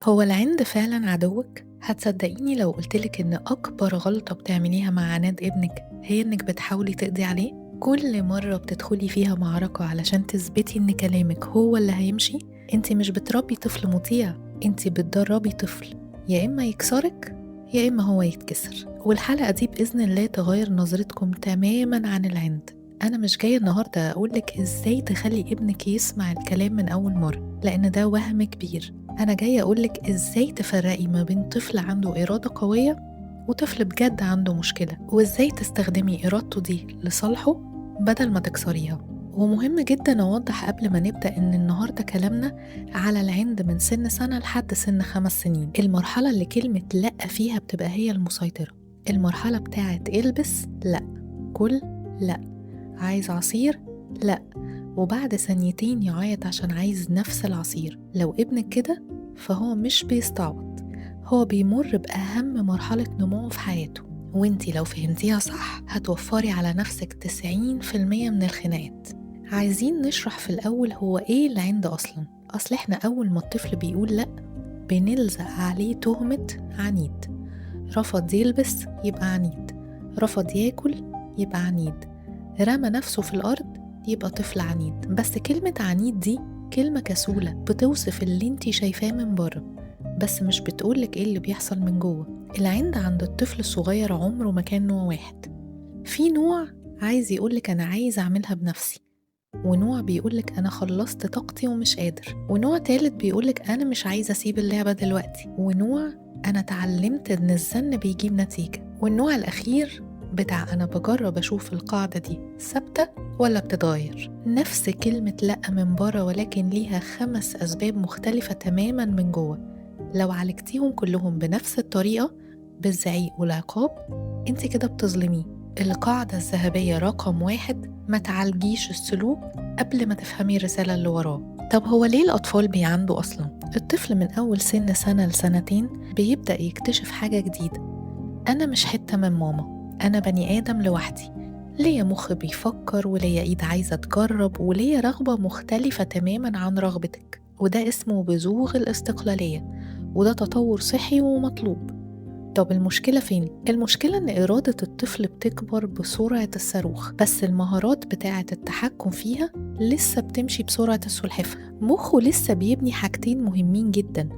هو العند فعلا عدوك؟ هتصدقيني لو قلتلك إن أكبر غلطة بتعمليها مع عناد ابنك هي إنك بتحاولي تقضي عليه؟ كل مرة بتدخلي فيها معركة علشان تثبتي إن كلامك هو اللي هيمشي، انت مش بتربي طفل مطيع، انت بتدربي طفل يا إما يكسرك يا إما هو يتكسر. والحلقة دي بإذن الله تغير نظرتكم تماما عن العند. أنا مش جاية النهاردة أقولك إزاي تخلي ابنك يسمع الكلام من أول مرة، لأن ده وهم كبير. أنا جاية أقولك إزاي تفرقي ما بين طفل عنده إرادة قوية وطفل بجد عنده مشكلة، وإزاي تستخدمي إرادته دي لصالحه بدل ما تكسريها. ومهم جدا أوضح قبل ما نبدأ إن النهاردة كلامنا على العند من سن سنة لحد سن 5 سنين، المرحلة اللي كلمة لأ فيها بتبقى هي المسيطرة، المرحلة بتاعت البس لأ، كل لأ، عايز عصير لأ، وبعد ثانيتين يعيط عشان عايز نفس العصير. لو ابنك كده فهو مش بيستعبط، هو بيمر بأهم مرحلة نمو في حياته، وانتي لو فهمتيها صح هتوفري على نفسك 90% من الخناقات. عايزين نشرح في الأول هو ايه العند أصلا. أصل احنا أول ما الطفل بيقول لأ بنلزق عليه تهمة عنيد. رفض يلبس يبقى عنيد، رفض ياكل يبقى عنيد، رمى نفسه في الأرض يبقى طفل عنيد. بس كلمة عنيد دي كلمة كسولة بتوصف اللي انتي شايفاه من بره، بس مش بتقولك ايه اللي بيحصل من جوه. العند عند الطفل الصغير عمره ما كان نوع واحد. في نوع عايز يقولك أنا عايز أعملها بنفسي، ونوع بيقولك أنا خلصت طاقتي ومش قادر، ونوع تالت بيقولك أنا مش عايز أسيب اللعبة دلوقتي، ونوع أنا اتعلمت إن الزن بيجيب نتيجة، والنوع الأخير بتاع أنا بجرب أشوف القاعدة دي ثابتة ولا بتتغير. نفس كلمة لأ من بره، ولكن ليها 5 أسباب مختلفة تماما من جوه. لو عالجتيهم كلهم بنفس الطريقة بالزعيق والعقاب انت كده بتظلميه. القاعدة الذهبية رقم 1، ما تعالجيش السلوك قبل ما تفهمي الرسالة اللي وراه. طب هو ليه الأطفال بيعندوا أصلا؟ الطفل من أول سن سنة لسنتين بيبدأ يكتشف حاجة جديدة. أنا مش حتة من ماما، أنا بني آدم لوحدي، ليا مخ بيفكر، وليا إيد عايزة تجرب، وليا رغبة مختلفة تماما عن رغبتك، وده اسمه بزوغ الاستقلالية، وده تطور صحي ومطلوب. طب المشكلة فين؟ المشكلة إن إرادة الطفل بتكبر بسرعة الصاروخ، بس المهارات بتاعة التحكم فيها لسه بتمشي بسرعة السلحفاة. مخه لسه بيبني حاجتين مهمين جدا،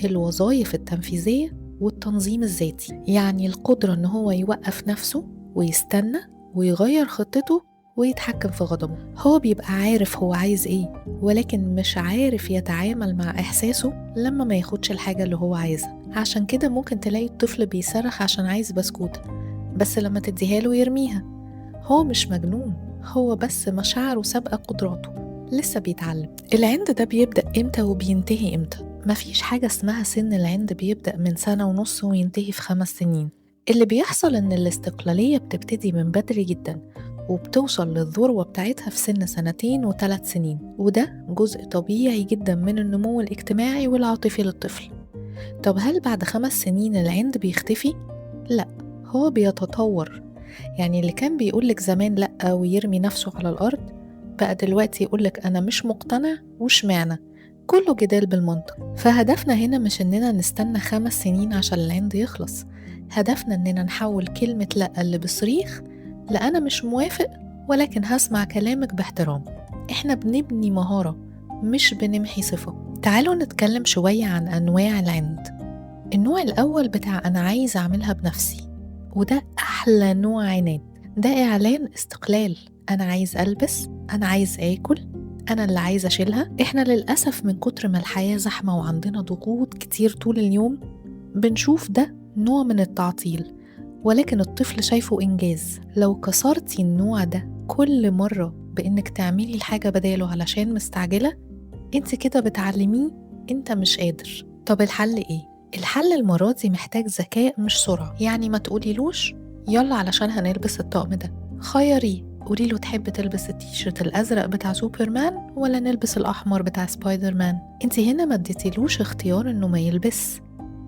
الوظائف التنفيذية والتنظيم الذاتي، يعني القدرة إن هو يوقف نفسه ويستنى ويغير خطته ويتحكم في غضبه. هو بيبقى عارف هو عايز ايه، ولكن مش عارف يتعامل مع احساسه لما ما ياخدش الحاجة اللي هو عايزها. عشان كده ممكن تلاقي الطفل بيصرخ عشان عايز بسكوتة، بس لما تديها له يرميها. هو مش مجنون، هو بس مشاعره سابقة قدراته، لسه بيتعلم. العند ده بيبدأ امتى وبينتهي امتى؟ مفيش حاجة اسمها سن العند بيبدأ من 1.5 سنة وينتهي في 5 سنين. اللي بيحصل ان الاستقلالية بتبتدي من بدري جدا، وبتوصل للذروة بتاعتها في سن 2 و3 سنين، وده جزء طبيعي جدا من النمو الاجتماعي والعاطفي للطفل. طب هل بعد 5 سنين العند بيختفي؟ لا، هو بيتطور. يعني اللي كان بيقولك زمان لأ ويرمي نفسه على الأرض، بقى دلوقتي يقولك أنا مش مقتنع وشمعنا، كله جدال بالمنطق. فهدفنا هنا مش إننا نستنى 5 سنين عشان العند يخلص، هدفنا إننا نحول كلمة لأ اللي بصريخ لا أنا مش موافق ولكن هسمع كلامك باحترام. إحنا بنبني مهارة مش بنمحي صفة. تعالوا نتكلم شوية عن أنواع العند. النوع الأول بتاع أنا عايز أعملها بنفسي، وده أحلى نوع عناد. ده إعلان استقلال، أنا عايز ألبس، أنا عايز آكل، أنا اللي عايز أشيلها. إحنا للأسف من كتر ما الحياة زحمة وعندنا ضغوط كتير طول اليوم بنشوف ده نوع من التعطيل، ولكن الطفل شايفه إنجاز. لو كسرتي النوع ده كل مرة بإنك تعملي الحاجة بداله علشان مستعجلة، انت كده بتعلميه انت مش قادر. طب الحل ايه؟ الحل المرة دي محتاج ذكاء مش سرعة. يعني ما تقوليلوش يلا علشان هنلبس الطقم ده، خيريه، قوليله تحب تلبس التيشيرت الأزرق بتاع سوبرمان ولا نلبس الأحمر بتاع سبايدر مان. انت هنا ما اديتيلوش اختيار انه ما يلبس،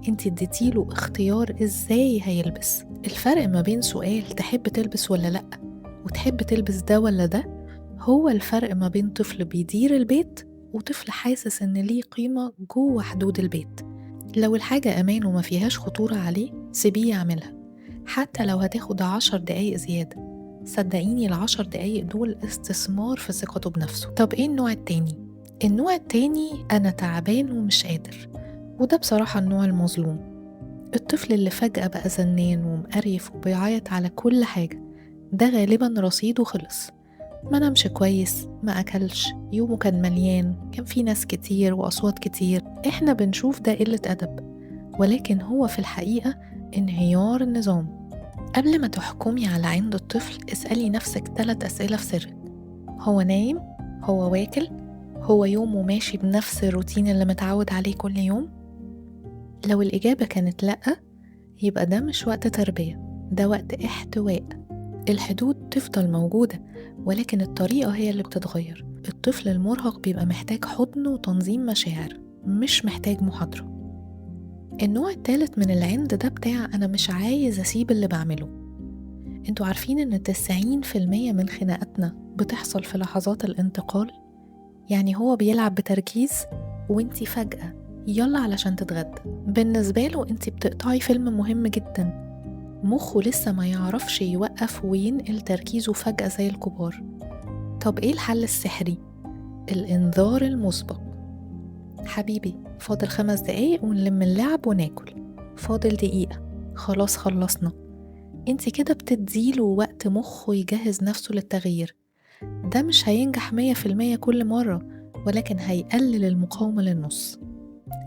انت اديتيله اختيار ازاي هيلبس. الفرق ما بين سؤال تحب تلبس ولا لأ وتحب تلبس ده ولا ده، هو الفرق ما بين طفل بيدير البيت وطفل حاسس ان ليه قيمة جوه حدود البيت. لو الحاجة أمان وما فيهاش خطورة عليه سيبيه يعملها، حتى لو هتاخد 10 دقايق زيادة. صدقيني 10 دقايق دول استثمار في ثقته بنفسه. طب إيه النوع التاني؟ النوع التاني أنا تعبان ومش قادر، وده بصراحة النوع المظلوم. الطفل اللي فجأة بقى زنان ومقريف وبيعيط على كل حاجة، ده غالبا رصيده خلص، ما نامش كويس، ما أكلش، يومه كان مليان، كان في ناس كتير وأصوات كتير. إحنا بنشوف ده قلة أدب، ولكن هو في الحقيقة انهيار النظام. قبل ما تحكمي على عند الطفل اسألي نفسك 3 أسئلة في سرك. هو نايم؟ هو واكل؟ هو يومه ماشي بنفس الروتين اللي متعود عليه كل يوم؟ لو الإجابة كانت لأ، يبقى ده مش وقت تربية، ده وقت احتواء. الحدود تفضل موجودة، ولكن الطريقة هي اللي بتتغير. الطفل المرهق بيبقى محتاج حضن وتنظيم مشاعر، مش محتاج محاضرة. النوع الثالث من العند ده بتاع أنا مش عايز أسيب اللي بعمله. انتوا عارفين إن 90% من خناقاتنا بتحصل في لحظات الانتقال؟ يعني هو بيلعب بتركيز وانتي فجأة يلا علشان تتغدى. بالنسبة له انتي بتقطعي فيلم مهم جدا، مخه لسه ما يعرفش يوقف وينقل تركيزه فجأة زي الكبار. طب ايه الحل السحري؟ الإنذار المسبق. حبيبي فاضل 5 دقايق ونلم اللعب وناكل، فاضل دقيقة، خلاص خلصنا. انتي كده بتديله وقت مخه يجهز نفسه للتغيير. ده مش هينجح 100% كل مرة، ولكن هيقلل المقاومة للنص.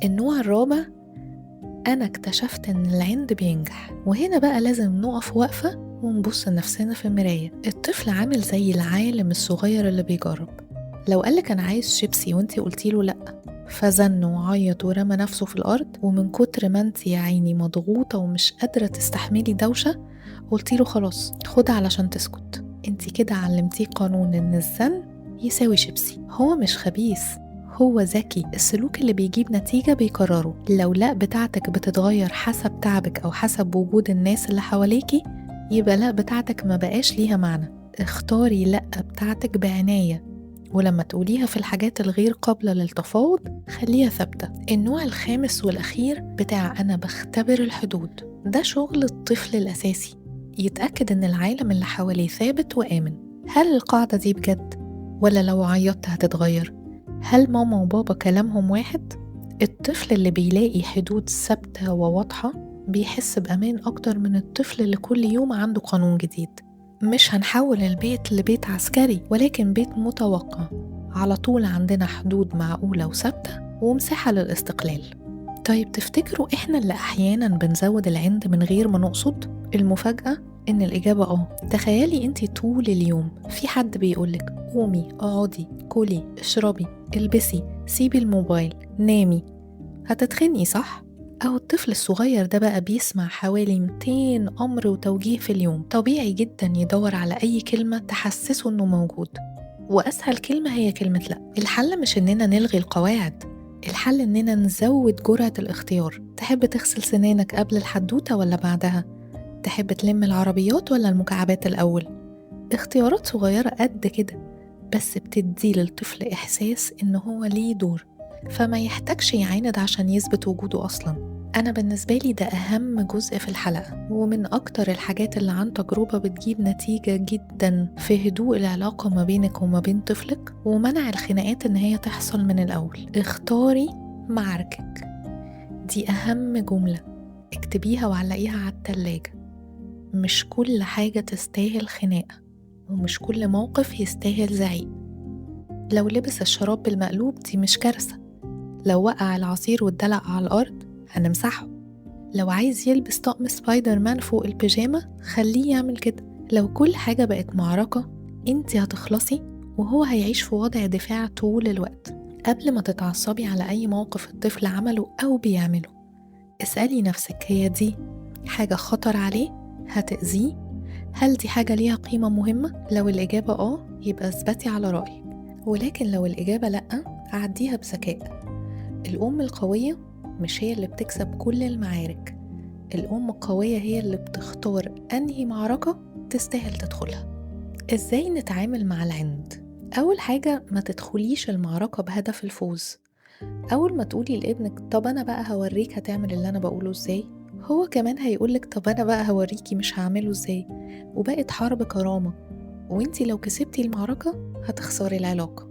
النوع الرابع، أنا اكتشفت إن العند بينجح. وهنا بقى لازم نقف وقفة ونبص لنفسنا في المراية. الطفل عامل زي العالم الصغير اللي بيجرب. لو قالك أنا عايز شيبسي وانتي قلتيله لأ، فزن وعيط ورمى نفسه في الأرض، ومن كتر ما انتي يا عيني مضغوطة ومش قادرة تستحملي دوشة قلتيله خلاص خدها علشان تسكت. انتي كده علمتيه قانون إن الزن يساوي شيبسي. هو مش خبيث، هو ذكي. السلوك اللي بيجيب نتيجة بيكرره. لو لا بتاعتك بتتغير حسب تعبك أو حسب وجود الناس اللي حواليكي، يبقى لا بتاعتك ما بقاش ليها معنى. اختاري لا بتاعتك بعناية، ولما تقوليها في الحاجات الغير قابلة للتفاوض خليها ثابتة. النوع الخامس والأخير بتاع أنا بختبر الحدود. ده شغل الطفل الأساسي، يتأكد إن العالم اللي حواليه ثابت وآمن. هل القاعدة دي بجد؟ ولا لو عيطت هتتغير؟ هل ماما وبابا كلامهم واحد؟ الطفل اللي بيلاقي حدود ثابتة وواضحة بيحس بأمان أكتر من الطفل اللي كل يوم عنده قانون جديد. مش هنحول البيت لبيت عسكري، ولكن بيت متوقع. على طول عندنا حدود معقولة وثابتة ومساحة للاستقلال. طيب تفتكروا إحنا اللي أحيانا بنزود العند من غير ما نقصد؟ المفاجأة إن الإجابة تخيلي أنتي طول اليوم في حد بيقولك قومي، اقعدي، كلي، اشربي، البسي، سيبي الموبايل، نامي. هتتخنقي صح؟ أو الطفل الصغير ده بقى بيسمع حوالي 200 أمر وتوجيه في اليوم. طبيعي جدا يدور على أي كلمة تحسسه إنه موجود، وأسهل كلمة هي كلمة لأ. الحل مش إننا نلغي القواعد، الحل إننا نزود جرعة الاختيار. تحب تغسل سنانك قبل الحدوتة ولا بعدها؟ تحب تلم العربيات ولا المكعبات الأول؟ اختيارات صغيرة قد كده، بس بتدي للطفل إحساس إن هو ليه دور، فما يحتاجش يعاند عشان يثبت وجوده أصلا. أنا بالنسبة لي ده أهم جزء في الحلقة، ومن أكتر الحاجات اللي عن تجربة بتجيب نتيجة جدا في هدوء العلاقة ما بينك وما بين طفلك، ومنع الخناقات إن هي تحصل من الأول. اختاري معاركك، دي أهم جملة اكتبيها وعلقيها على التلاجة. مش كل حاجة تستاهل خناقة، ومش كل موقف يستاهل زعيق. لو لبس الشراب بالمقلوب دي مش كارثة، لو وقع العصير واتدلق على الأرض هنمسحه، لو عايز يلبس طقم سبايدر مان فوق البيجامة خليه يعمل كده. لو كل حاجة بقت معركة انتي هتخلصي وهو هيعيش في وضع دفاع طول الوقت. قبل ما تتعصبي على أي موقف الطفل عمله أو بيعمله، اسألي نفسك هي دي حاجة خطر عليه؟ هتأذيه؟ هل دي حاجة ليها قيمة مهمة؟ لو الإجابة يبقى اثبتي على رأيك، ولكن لو الإجابة لأ عديها بذكاء. الأم القوية مش هي اللي بتكسب كل المعارك، الأم القوية هي اللي بتختار أنهي معركة تستاهل تدخلها. إزاي نتعامل مع العند؟ أول حاجة ما تدخليش المعركة بهدف الفوز، أول ما تقولي لابنك طب أنا بقى هوريك هتعمل اللي أنا بقوله إزاي، هو كمان هيقولك طب أنا بقى هوريكي مش هعمله إزاي، وبقت حرب كرامة. وانتي لو كسبتي المعركة هتخسري العلاقة.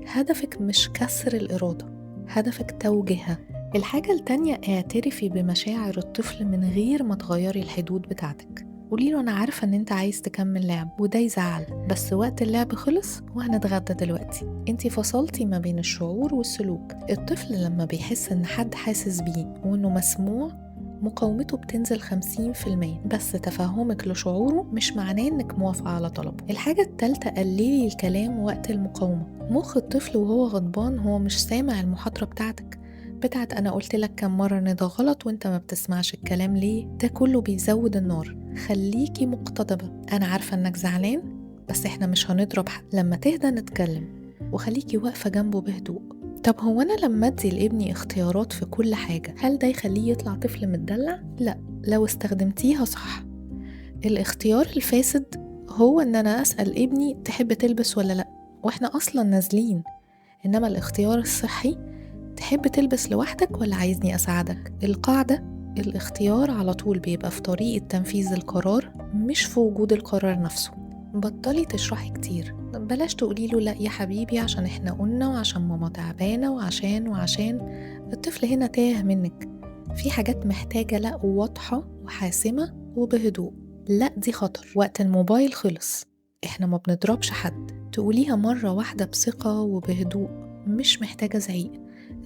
هدفك مش كسر الإرادة، هدفك توجيهها. الحاجة التانية، اعترفي بمشاعر الطفل من غير ما تغيري الحدود بتاعتك. قولي له أنا عارفة إن أنت عايز تكمل لعب وده يزعل، بس وقت اللعب خلص وهنتغدى دلوقتي. أنت فصلتي ما بين الشعور والسلوك. الطفل لما بيحس إن حد حاسس بيه وإنه مسموع، مقاومته بتنزل 50%، بس تفهمك لشعوره مش معناه إنك موافقة على طلبه. الحاجة التالتة، قللي الكلام وقت المقاومة. مخ الطفل وهو غضبان هو مش سامع المحاضرة بتاعتك، بتاعت أنا قلت لك كم مرة إن ده غلط وإنت ما بتسمعش الكلام ليه، ده كله بيزود النار. خليكي مقتضبة، أنا عارفة إنك زعلان بس إحنا مش هنضرب حد، لما تهدى نتكلم، وخليكي واقفة جنبه بهدوء. طب هو أنا لما أدي لابني اختيارات في كل حاجة هل ده يخليه يطلع طفل متدلع؟ لا، لو استخدمتيها صح. الاختيار الفاسد هو إن أنا أسأل ابني تحب تلبس ولا لا وإحنا أصلا نازلين، إنما الاختيار الصحي تحب تلبس لوحدك ولا عايزني أساعدك. القاعدة، الاختيار على طول بيبقى في طريقة تنفيذ القرار مش في وجود القرار نفسه. بطلي تشرحي كتير، بلاش تقولي له لا يا حبيبي عشان احنا قلنا وعشان ماما تعبانة وعشان وعشان. الطفل هنا تاه منك. في حاجات محتاجة لا واضحة وحاسمة وبهدوء. لا دي خطر، وقت الموبايل خلص، احنا ما بنضربش حد. تقوليها مرة واحدة بثقة وبهدوء، مش محتاجة زعيق.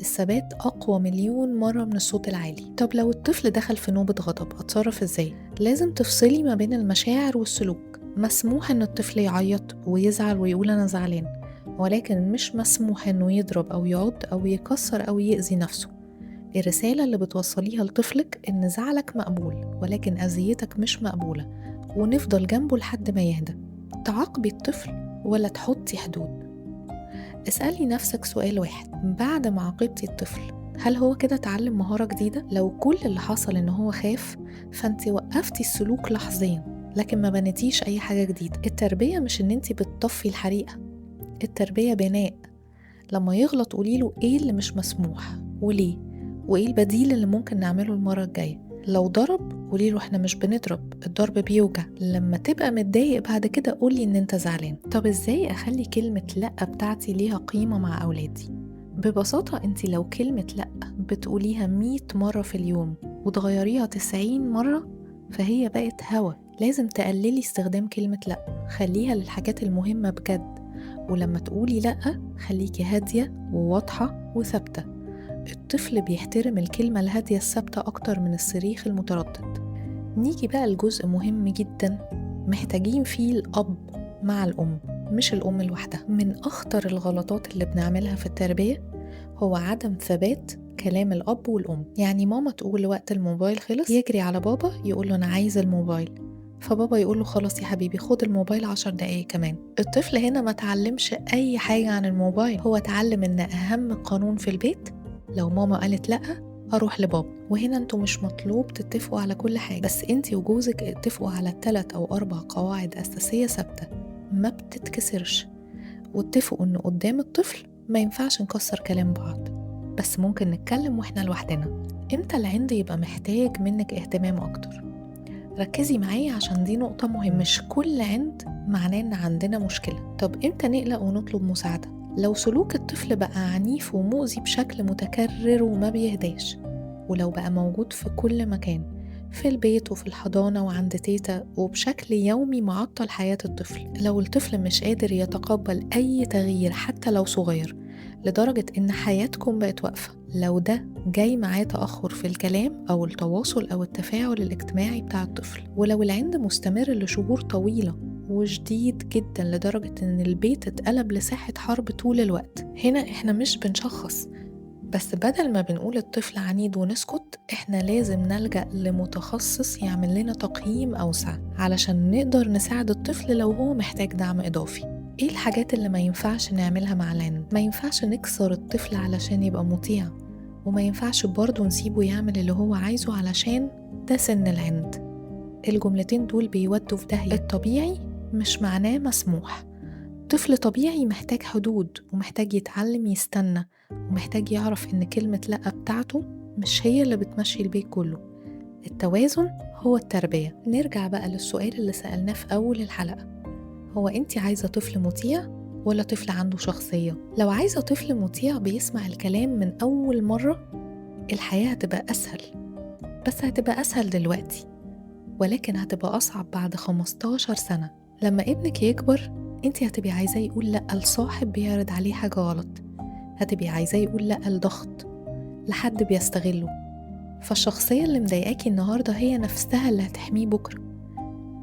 الثبات أقوى مليون مرة من الصوت العالي. طب لو الطفل دخل في نوبة غضب أتصرف إزاي؟ لازم تفصلي ما بين المشاعر والسلوك. مسموح إن الطفل يعيط ويزعل ويقول أنا زعلان، ولكن مش مسموح إنه يضرب أو يعض أو يكسر أو يأذي نفسه. الرسالة اللي بتوصليها لطفلك إن زعلك مقبول ولكن أذيتك مش مقبولة، ونفضل جنبه لحد ما يهدى. تعاقبي الطفل ولا تحطي حدود؟ اسألي نفسك سؤال واحد، بعد ما عاقبتي الطفل هل هو كده اتعلم مهارة جديدة؟ لو كل اللي حصل إن هو خاف فانت وقفتي السلوك لحظيا لكن ما بنتيش أي حاجة جديدة. التربية مش إن انت بتطفي الحريقة، التربية بناء. لما يغلط قوليله إيه اللي مش مسموح وليه، وإيه البديل اللي ممكن نعمله المرة الجاية. لو ضرب قوليله احنا مش بنضرب، الضرب بيوجع. لما تبقى متضايق بعد كده قولي ان انت زعلان. طب ازاي اخلي كلمة لأ بتاعتي ليها قيمة مع اولادي؟ ببساطة انت لو كلمة لأ بتقوليها 100 مرة في اليوم وتغيريها 90 مرة فهي بقت هوا. لازم تقللي استخدام كلمة لأ، خليها للحاجات المهمة بجد. ولما تقولي لأ خليكي هادية وواضحة وثابتة. الطفل بيحترم الكلمة الهادية الثابتة أكتر من الصريخ المتردد. نيجي بقى لجزء مهم جدا محتاجين فيه الأب مع الأم، مش الأم لوحدها. من أخطر الغلطات اللي بنعملها في التربية هو عدم ثبات كلام الأب والأم. يعني ماما تقول وقت الموبايل خلص، يجري على بابا يقول له أنا عايز الموبايل، فبابا يقول له خلاص يا حبيبي خد الموبايل 10 دقايق كمان. الطفل هنا ما تعلمش أي حاجة عن الموبايل، هو تعلم إن أهم قانون في البيت لو ماما قالت لأ أروح لبابا. وهنا انتوا مش مطلوب تتفقوا على كل حاجة، بس انتي وجوزك اتفقوا على 3 أو 4 قواعد أساسية ثابتة ما بتتكسرش، واتفقوا إن قدام الطفل ما ينفعش نكسر كلام بعض، بس ممكن نتكلم واحنا لوحدنا. امتى العند يبقى محتاج منك اهتمام أكتر؟ ركزي معايا عشان دي نقطة مهمة. مش كل عند معناه إن عندنا مشكلة. طب امتى نقلق ونطلب مساعدة؟ لو سلوك الطفل بقى عنيف ومؤذي بشكل متكرر وما بيهداش، ولو بقى موجود في كل مكان، في البيت وفي الحضانة وعند تيتا، وبشكل يومي معطل حياة الطفل. لو الطفل مش قادر يتقبل أي تغيير حتى لو صغير لدرجة إن حياتكم بقت واقفة. لو ده جاي معاه تأخر في الكلام أو التواصل أو التفاعل الاجتماعي بتاع الطفل. ولو العند مستمر لشهور طويلة وشديد جدا لدرجة إن البيت اتقلب لساحة حرب طول الوقت. هنا إحنا مش بنشخص، بس بدل ما بنقول الطفل عنيد ونسكت، إحنا لازم نلجأ لمتخصص يعمل لنا تقييم أوسع علشان نقدر نساعد الطفل لو هو محتاج دعم إضافي. إيه الحاجات اللي ما ينفعش نعملها مع العند؟ ما ينفعش نكسر الطفل علشان يبقى مطيع، وما ينفعش برضه نسيبه يعمل اللي هو عايزه علشان ده سن العند. الجملتين دول بيودوا في داهية. الطبيعي مش معناه مسموح. الطفل طبيعي محتاج حدود، ومحتاج يتعلم يستنى، ومحتاج يعرف إن كلمة لأ بتاعته مش هي اللي بتمشي البيت كله. التوازن هو التربية. نرجع بقى للسؤال اللي سألناه في أول الحلقة، هو أنت عايزة طفل مطيع ولا طفل عنده شخصية؟ لو عايزة طفل مطيع بيسمع الكلام من أول مرة، الحياة هتبقى أسهل، بس هتبقى أسهل دلوقتي، ولكن هتبقى أصعب بعد 15 سنة. لما ابنك يكبر انت هتبقي عايزاه يقول لأ لصاحب بيعرض عليه حاجة غلط، هتبقي عايزاه يقول لأ لضغط، لحد بيستغله. فالشخصية اللي مضايقاكي النهاردة هي نفسها اللي هتحميه بكرة.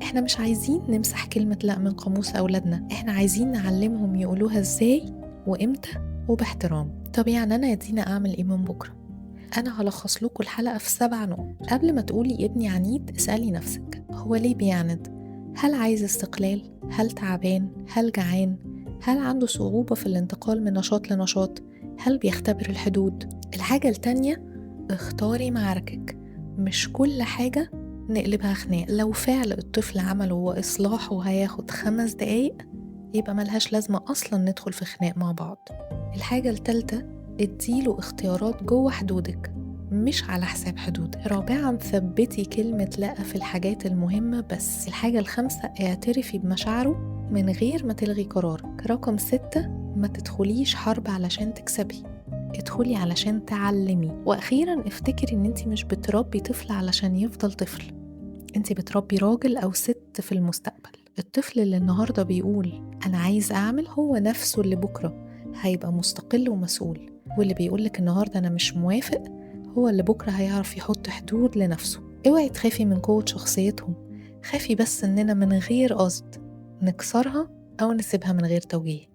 احنا مش عايزين نمسح كلمة لأ من قاموس أولادنا، احنا عايزين نعلمهم يقولوها ازاي وامتى وباحترام. طب يعني أنا يا دينا أعمل ايه من بكرة؟ أنا هلخص لكم الحلقة في 7 نقط. قبل ما تقولي ابني عنيد، اسألي نفسك هو ليه بيعند؟ هل عايز استقلال؟ هل تعبان؟ هل جعان؟ هل عنده صعوبة في الانتقال من نشاط لنشاط؟ هل بيختبر الحدود؟ الحاجة التانية، اختاري معاركك، مش كل حاجة نقلبها خناق. لو فعل الطفل عمله وإصلاحه هياخد 5 دقايق، يبقى ملهاش لازمة أصلا ندخل في خناق مع بعض. الحاجة التالتة، اديله اختيارات جوه حدودك، مش على حساب حدودك. رابعا، ثبتي كلمة لأ في الحاجات المهمة بس. الحاجة الخامسة، اعترفي بمشاعره من غير ما تلغي قرارك. رقم 6، ما تدخليش حرب علشان تكسبي، ادخلي علشان تعلمي. وأخيرا، افتكري ان انتي مش بتربي طفل علشان يفضل طفل، انتي بتربي راجل أو ست في المستقبل. الطفل اللي النهاردة بيقول أنا عايز أعمل هو نفسه اللي بكرة هيبقى مستقل ومسؤول، واللي بيقولك النهاردة أنا مش موافق هو اللي بكرة هيعرف يحط حدود لنفسه. اوعي تخافي من قوة شخصيتهم، خافي بس إننا من غير قصد نكسرها أو نسيبها من غير توجيه.